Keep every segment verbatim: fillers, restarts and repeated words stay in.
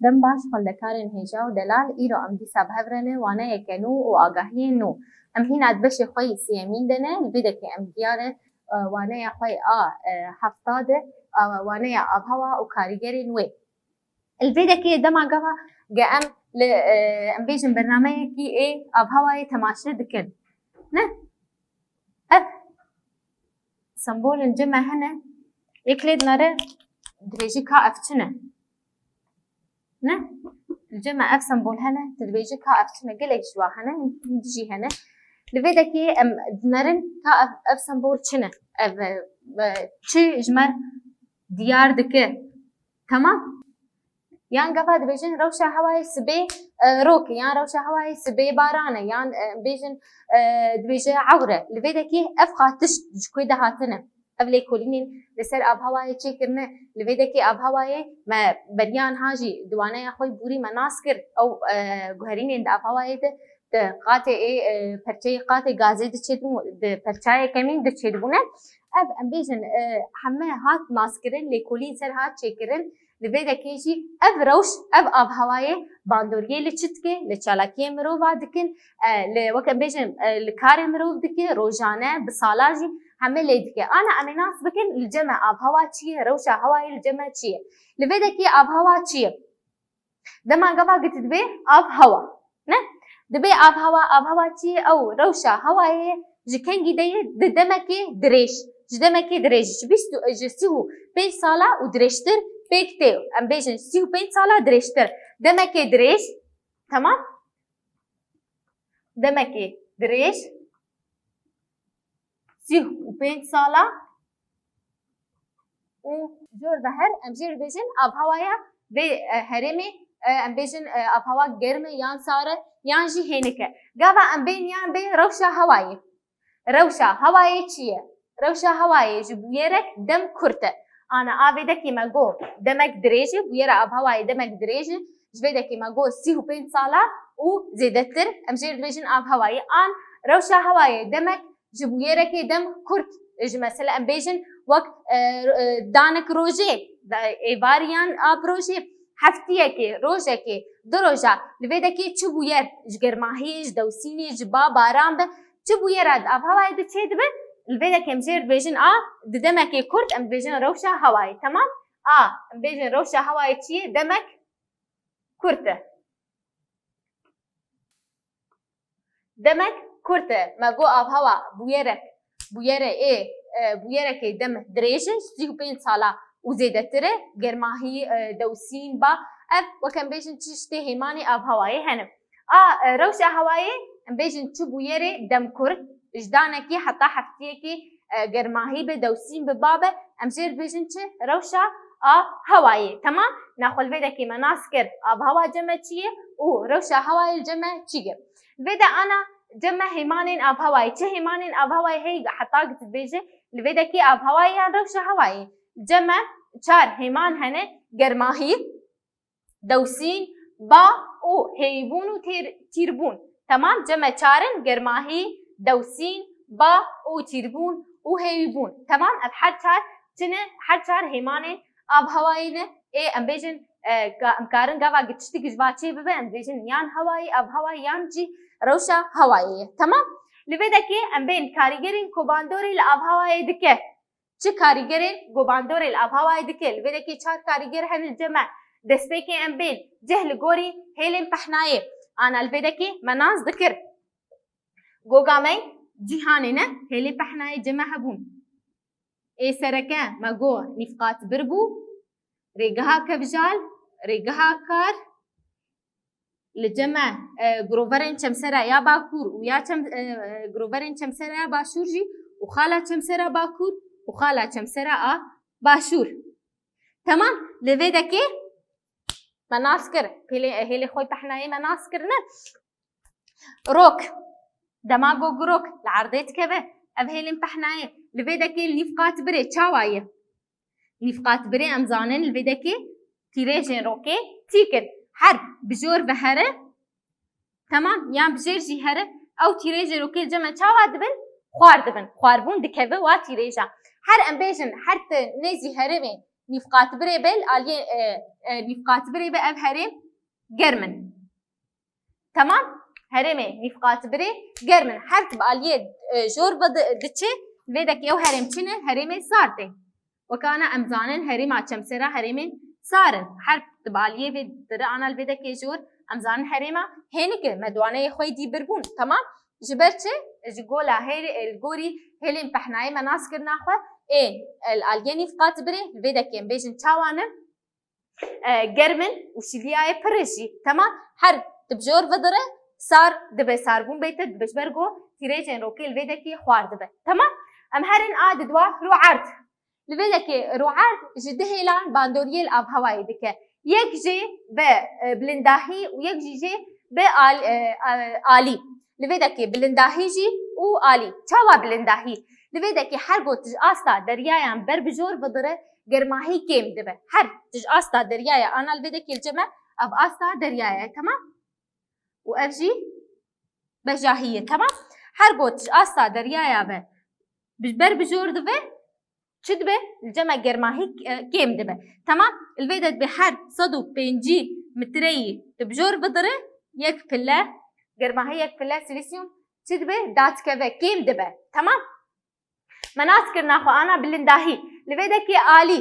Dem baş xwendekarên hêja û delal, îro em dîsa bi hev re ne waneyeke nû û agahiyên nû. Em hîna di beşê xwe yî sêyemîn de ne, li vê dekê em diyar e, e, waneya xwe yê a, e, hefta de, a, waneya avhewa û karîgerên wê. Li vê dekê dema gava ge em li, e, em bêjin bernameyekî ê avhewayê temaşe dikin. Ne? Ev sembolên cem me hene. Yek lê dinere dibêjî ka ev çi ne? Ne? Li cem me ev sembol hene, tu dibêjî ka ev çi ne? Gelek ji wa hene, hîn jî hene. Li vê dekê em dinerin ka ev, ev sembol çi ne? Ev, e, e, çi ji me diyar dike? Temam? Yan gava dibêjin rewşa hewayê sibê, e, rok e, yan rewşa hewayê sibê baran e, yan, e, bêjin, e, dibêje ewr e. Li vê dekê ev qatiş ji ku de hatine? Ev lêkolînên li ser avhewayê çêkirine, li vê dekê avhewayê me beriya niha jî di waneya xwe yî borî me nas kir. Ew, e, guherînên di avhewayê de, di qatê ê, e, perçeyê qatê gazê diçêdibûn, di perçayê kemîn diçêdibûne. Ev, em bêjin, e, heme hat naskirin, lêkolîn ser hat çêkirin. Li vê dekê jî ev rewş, ev avhewayê bandoriyê li çi dike? Li çalakiyê mirova dikin, e, li, wek em bêjin, e, li karê mirov dike, rojane, bi sala jî heme lê dike. Ana em ê nas bikin, li cem me avhewa çi ye, rewşa hewayê li cem me çi ye? Li vê dekê avhewa çi ye? Dema gava gotî dibê avhewa. Ne? Dibê avhewa, avhewa çi ye? Ew rewşa hewayê ye, ji kengî de ye, di demekê dirêj. Ji demekê dirêj, ji bîst û, ji sî û pênc sala û dirêjtir pêk tê. Em bêjin sî û pênc sala dirêjtir. Demekê dirêj, temam? Demekê dirêj, sî û pênc sala û jor ve her, em jê dibêjin avhewaya vê, e, herêmê, e, em bêjin, e, avhewa germ e yan sar e yan jî hênik e. Gava em bên yan bê rewşa hewayê. Rewşa hewayê çi ye? Rewşa hewayê ji bûyerek dem kurt e. Ana a vê dekê me got demek dirêj e, bûyera avhewayê demek dirêj e. Ji vê dekê me got sî û pênc sala û zêdetir, em jê dibêjin avhewayê. An rewşa hewayê demek ji bûyerekê dem kurt, ji mesela em bêjin wek, e, e, danik rojê, da-, êvar yan a bi rojê, heftiyekê, rojekê, du roja, li vê dekê çi bûyer, ji germahiyê, ji dewsînê, ji ba, baran be, çi bûyera di avhewayê de çêdibe, li vê dekê em jê dibêjin a, di demekê kurt em dibêjin rewşa hewayê, temam? A, em bêjin rewşa hewayê çi ye? Demek kurt e. Demek kurt e. Me got avhewa bûyerek, bûyerê ê, e, bûyerekê dem dirêj e, sî û pênc sala û zêdetir e, germahî, e, dewsîn, ba, ev wek em bêjin çi tiştê hêmanê avhewayê hene. A, e, rewşa hewayê em bêjin çi bûyerê dem kurt, ji danekî heta heftiyekê, e, germahî be, dewsîn be, ba be, em jê dibêjin çi? Rewşa a hewayê. Temam? Naxwe li vê dekê me nas kir avhewa cem me çi ye û rewşa hewayê li cem me çi ye. Li vê de ana cem me hêmanên avhewayê. Çi hêmanên avhewayê heye heta gotî dibêje? Li vê dekê avhewayê yan rewşa hewayê. Cem me çar hêman hene, germahî, dewsîn, ba û hêwîbûn û têr-, tîrbûn. Temam, cem me çar in, germahî, dewsîn, ba û tîrbûn û hêwîbûn. Temam, ev her çar çi ne? Her çar hêmanên avhewayê ne. Ê, em bêjin, e, ka-, em karin gava gi tiştik ji va çê bibe, em bêjin yan hewayê, avhewa yan jî rewşa hewayê ye. Temam? Li vê dekê em bên karîgerên ku bandorê li avhewayê dike. Çi karîgerên ku bandorê li avhewayê dike? Li vê dekê çar karîger hene li cem me. Destpêkê em bên cih li gorî hêlên pehnayê. Ana li vê dekê me nas dikir. Goga me cîhanê ne, hêlên pehnayê cem me hebûn. Ê sereke me got nîvqatbir bû, rêgeha kevjal, rêgeha kar, li cem me, e, giroverên çemsera ya Bakur û ya çem-, e, e, giroverên çemsera ya Başûr jî û xala çemsera Bakur û xala çemsera a Başûr. Temam, li vê dekê me nas kir, hêlê, hêlê xwe pehnayê me nas kirine. Rok, dema got girok, li erdê dikeve. Ev hêlên pehnayê, li vê dekê li nîvqatbirê çawa ye? Nîvqatbirê em zanin li vê dekê tîrêjên rokê tîk in. Her bi jor ve here, temam, yan bi jêr jî here, ew tîrêjên rokê li cem me çawa dibin? Xwar dibin. Xwarbûn dikeve wa tîrêja. Her em bêjin, her ti nêzî herivên nîvqatbirê be, li aliyê, e, e, nîvqatbirê be ev herêm germ in. Temam? Herêmê nîvqatbirê germ in. Her ku bi aliyê, e, jor ve di-, diçe, li vê dekê ew herêm çi ne? Herêmê sar tê. Weke ana em zanin herêma Çemsera herêmên sar in. Her tu bi aliyê vê dire ana li vê dekê jor, em zanin herêma hênik e. Me di waneyê xwe yê dî bir bûn. Temam? Ji ber çi? Ji gola hêlê, li gorî hêlên pehnayê me nas kirina xwe ê, li aliyê nîvqatbirê, li vê dekê em bêjin çawa ne? E, germ in û şiliyayê pir e jî. Temam? Her tu bi jor ve dire, sar dibe, sarbûn bêtir dibe, ji ber ku tîrêjên rokê li vê dekê xwar dibe. Temam? Em herin a di dua rûerd. Li vê dekê rûerd ji du hêlan bandoriyê li avhewayê dike. Yek jê bi, e, bilindahî û yek jî jê bi al-, e, e, alî. Li vê dekê bilindahî jî û alî. Çawa bilindahî? Li vê dekê her got ji asta deryayan ber bi jor ve dire, germahî kêm dibe. Her tu ji asta deryaya ana li vê dekê li cem e, ev asta deryaya ye, temam? Û ev jî bejahî ye, temam? Her got ji asta deryaya ve bi ber bi jor dibe, çi dibe? Li cem e germahî, e, kêm dibe. Temam? Li vê de dibe her sed û pêncî metreyî tu bi jor bidire, yek pile, germahî yek pile silîsyum çi dibe? Dadikeve, kêm dibe. Temam? Me nas kirina xwe ana bilindahî. Li vê dekê alî.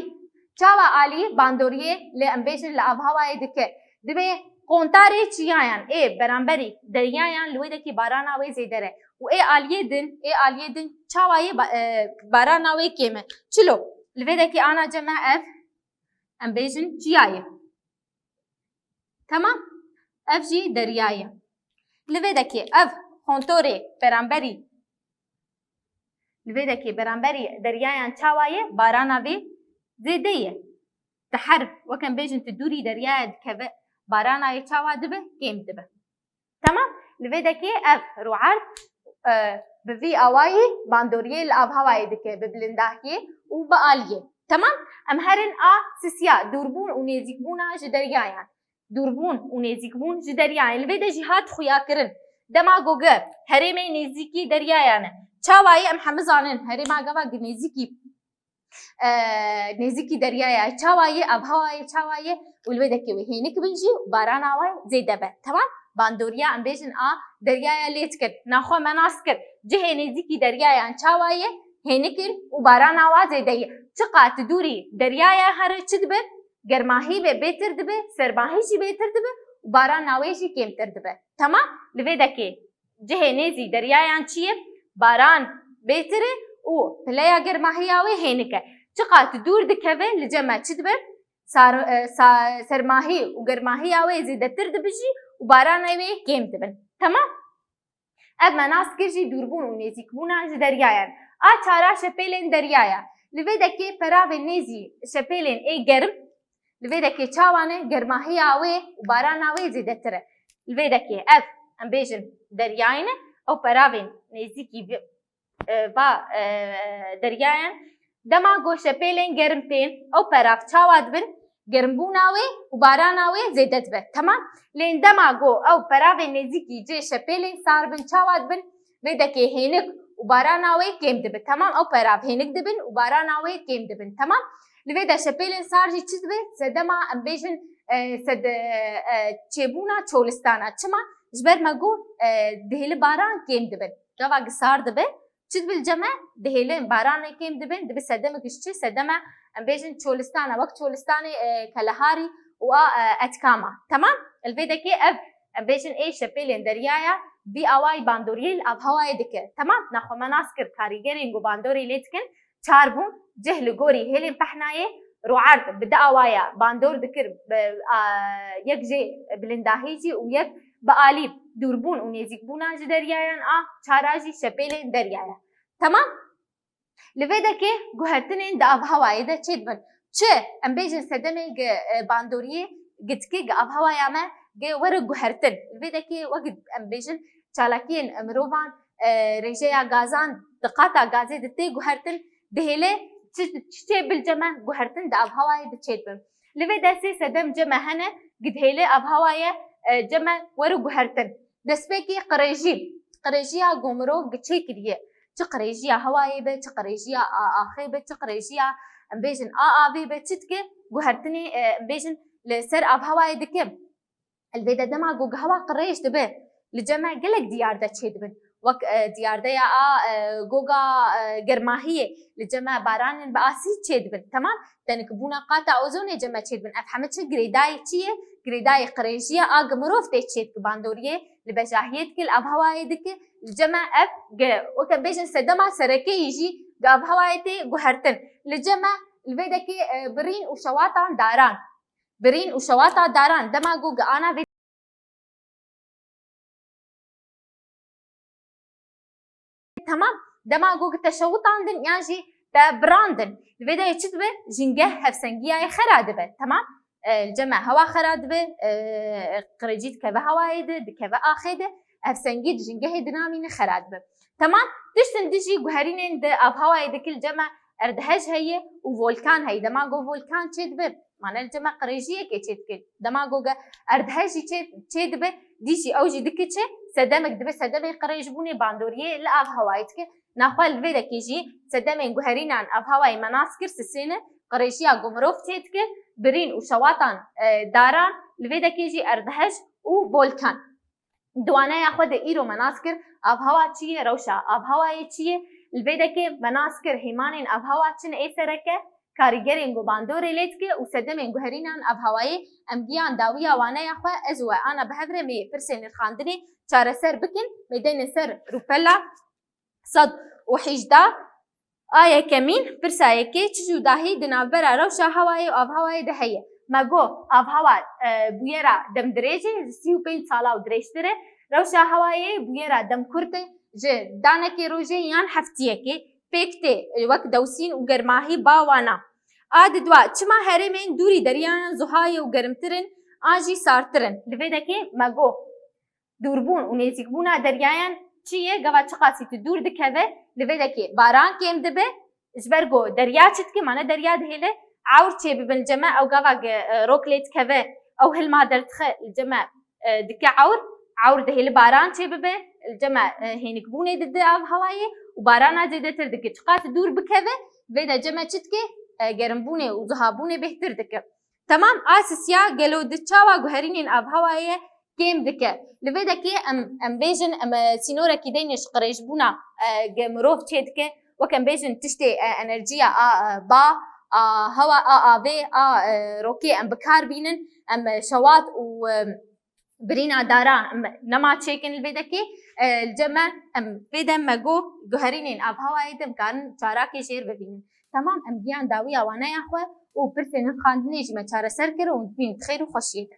Çawa alî bandoriyê li em bêjin li avhewayê dike? Dibe kontarê çiyayan ê beramberî deryayan li wê dekê barana wê zêde re. Û ê aliyê din, ê aliyê din çawa yê ba-, e, barana wê kêm e? Çilo. Li vê dekê ana cem e ev, em bêjin çiyayê. Temam? Ev jî derya ye. Li vê dekê ev kontorê beramberî, li vê dekê beramberî deryayan çawa ye? Barana vê zêde ye. Di her, wek em bêjin, tu dûrî deryaya dikeve, barana wê çawa dibe? Kêm dibe. Temam? Li vê dekê ev rûerd, e, bi vî awayî bandoriyê li avhewayê dike, bi bilindahiyê û bi aliyê. Temam? Em herin a sisiya, dûrbûn û nêzîkbûna ji deryayan. Dûrbûn û nêzîkbûn ji deryayan. Li vê de jî hat xuyakirin. Dema goge herêmê nêzîkî deryayan e. Çawa ye em hemû zanin? Herêma gava gi nêzîkî e, nêzîkî deryaya çawa ye, avhewayê çawa ye û li wê dekê wê hênik bin jî û barana wê zêde be. Temam? Bandoriya em bêjin a deryaya lê dikir. Naxwe me nas kir. Cihê nêzîkî deryayan çawa ye, hênik in û barana wa zêde ye. Çiqat dûrî deryaya here çi dibe? Germahî ve bêtir dibe, sermahî jî bêtir dibe û barana wê jî kêmtir dibe. Temam? Li vê dekê cihê nêzî deryayan çi ye? Baran bêtir e û pileya germahiya wê hênik e. Çiqat dûr dikeve li cem e çi dibe? Sar-, e, sa-, sermahî û germahiya wê zêdetir dibe jî û barana wê kêm dibin. Temam? Ev me nas kir jî dûrbûn û nêzîkbûna ji deryayan. A çara şepêlên deryaya. Li vê dekê peravên nêzî şepêlên ê germ, li vê dekê çawa ne, germahiya wê û barana wê zêdetir e. Li vê dekê ev, em bêjin, deryayê ne, ew peravên nêzîkî vê, e, va, e, deryayan. Dema ku şepêlên germ tên, ew perav çawa dibin? Germbûna wê û barana wê zêde dibe. Temam? Lê dema ku ew peravên nêzîkî cê şepêlên sar bin, çawa dibin? Vê dekê hênik û barana wê kêm dibe. Temam, ew perav hênik dibin û barana wê kêm dibin. Temam? Li vê de şepêlên sar jî çi dibe? Sedema, em bêjin, e, sed-, e, e, çêbûna çolistana. Çima? Ji ber me got, e, dihêli baran kêm dibin. Gava gi sar dibe, çi dibe li cem e? Dihêlin, baranê kêm dibin, dibe sedemek ji çi? Sedema, em bêjin, çolistana, wek çolistanê, e, Keleharî û a, e, Etkama. Temam? Li vê dekê ev, em bêjin, ê şepêlên deryaya vî awayî bandoriyê li avhewayê dike. Temam? Naxwe me nas kir, karîgerên ku bandorê lê dikin, çar bûn, cih li gorî hêlên pehnayê, rûerd bi di awaya bandor dikir, bi, a, yek jê bilindahî jî û yek bi alî, dûrbûn û nêzîkbûna ji deryayan a, çara jî şepêlên deryaya. Temam? Li vê dekê guhertinên di avhewayê de çêdibin. Çi? Em bêjin sedemê gi, e, bandoriyê, gi dikê gi avhewaya me gi were guhertin. Li vê dekê wek em bêjin çalakiyên mirovan, e, rêjeya gazan di qata gazê de tê guhertin, dihêle çi, çi çê bil cem e guhertin di avhewayê de çêdibin. Li vê de sê sedem cem e hene, gi dihêle avhewayê, e, cem e were guhertin. Destpêkê qirêjî. Qirêjiya ku mirov gi çê kiriye. Çi qirêjiya hewayê be, çi qirêjiya a-, axê be, çi qirêjiya, Em bêjin A A V be çi dike? Guhertinê, e, em bêjin li ser avhewayê dike. Li vê de dema ku hewa qirêj dibe, li cem me gelek diyarde çêdibin. Wek, e, diyardeya a, e, goga, e, germahiyê, li cem me baranên bi asî çêdibin. Temam? Tenikbûna qata ozonê cem me çêdibin. Ev heme çi girêdayî çi ye? Girêdayî qirêjiya a gi mirov tê çêdike bandoriyê, li bejahiyê dike, li avhewayê dike. Li cem me ev gi, weke bêjin sedema serekeyî jî gi avhewayê tê guhertin. Li cem me li vê dekê, e, birîn û şewatan daran. Birîn û şewata daran dema ku gi ana vê Temam. Dema ku te şewitandin yan jî te birandin. Li vê de çi dibe? Jîngeh hevsengiyayê xera dibe. Temam. E, li cem me hewa xera dibe, e, qirêcî dikeve hewayê de, dikeve axê de, hevsengî di jîngehê dinamîne xera dibe. Temam. Tiştin dijî guherînên di avhewayê dike li cem me erdhej heye û volkan heye. Dema ku volkan çêdibe, mane li cem me qirêjiyekê çêdike. Dema ku ge erdhej jî çê, çêdibe, dî jî ew jî dike çi? Sedemek dibe, sedemê qirêjbûnê bandoriyê li avhewayê dike. Naxwe li vê dekê jî sedemên guherînan avhewayê me nas kir sisê ne, qirêjiya ku mirov çêdike, birîn û şewatan, e, daran, li vê dekê jî erdhej û volkan. Di waneya xwe de îro me nas kir, avhewa çi ye, rewşa avhewayê çi ye? Li vê dekê me nas kir hêmanên avhewa çi ne ê sereke, karîgerên ku bandorê lê dike û sedemên guherînan avhewayê. Em giyan dawiya waneya xwe, ez û we ana bi hev re mê pirsên nirxandinê çareser bikin, mê deyne ser rûpela sed û hejdeh. A yekemîn, pirsa yekê, çi cudahî di navbera rewşa hewayê û avhewayê de heye? Me got, avhewa, e, bûyera demdirêj e, ji sî û pênc sala û dirêjtir e. Rewşa hewayê bûyera demkurt e, ji danekê rojê yan heftiyekê pêk tê, e, wek dewsîn û germahî ba wana. A didwa, çima herêmên dûrî deryayan zuha ye û germtir in an jî sartir in? Li vê dekê me got, dûrbûn û nêzîkbûna deryayan çi ye? Gava çiqasî tu dûr dikeve, li vê dekê baran kêm dibe, ji ber ku derya çi dike, mane derya dihêle ewr çêbibin li cem me, ew gava ge, e, rok lê dikeve, ew hilma derdixe li cem me, e, dike ewr, ewr dihêle baran çêbibe, li cem me, e, hênikbûnê dide avhewayê û barana zêdetir dike. Çiqas dûr bikeve, vê de cem me çi dike? E, germbûnê û zuhabûnê bêhtir dike. Temam, a sisiya gelo di çawa guherînên avhewayê kêm dike? Li vê dekê em, em bêjin, em, e, sînorekî deyne ji qirêjbûna, e, ge mirov çêdike. Wek em bêjin tiştê, e, enerjiya a, e, ba, a hewa, a avê, a, e, rokê em bi kar bînin. Em, e, şewat û, e, birîna dara em nema çêkin li vê dekê. E, li cem me em vê de me got guherînên avhewayê de em karin çarakê jêr bibînin. Temam, em giyan dawiya waneya xwe û pirsên nirxandinê jî me çareser kir û em dibînin di xêr û xweşiyê de.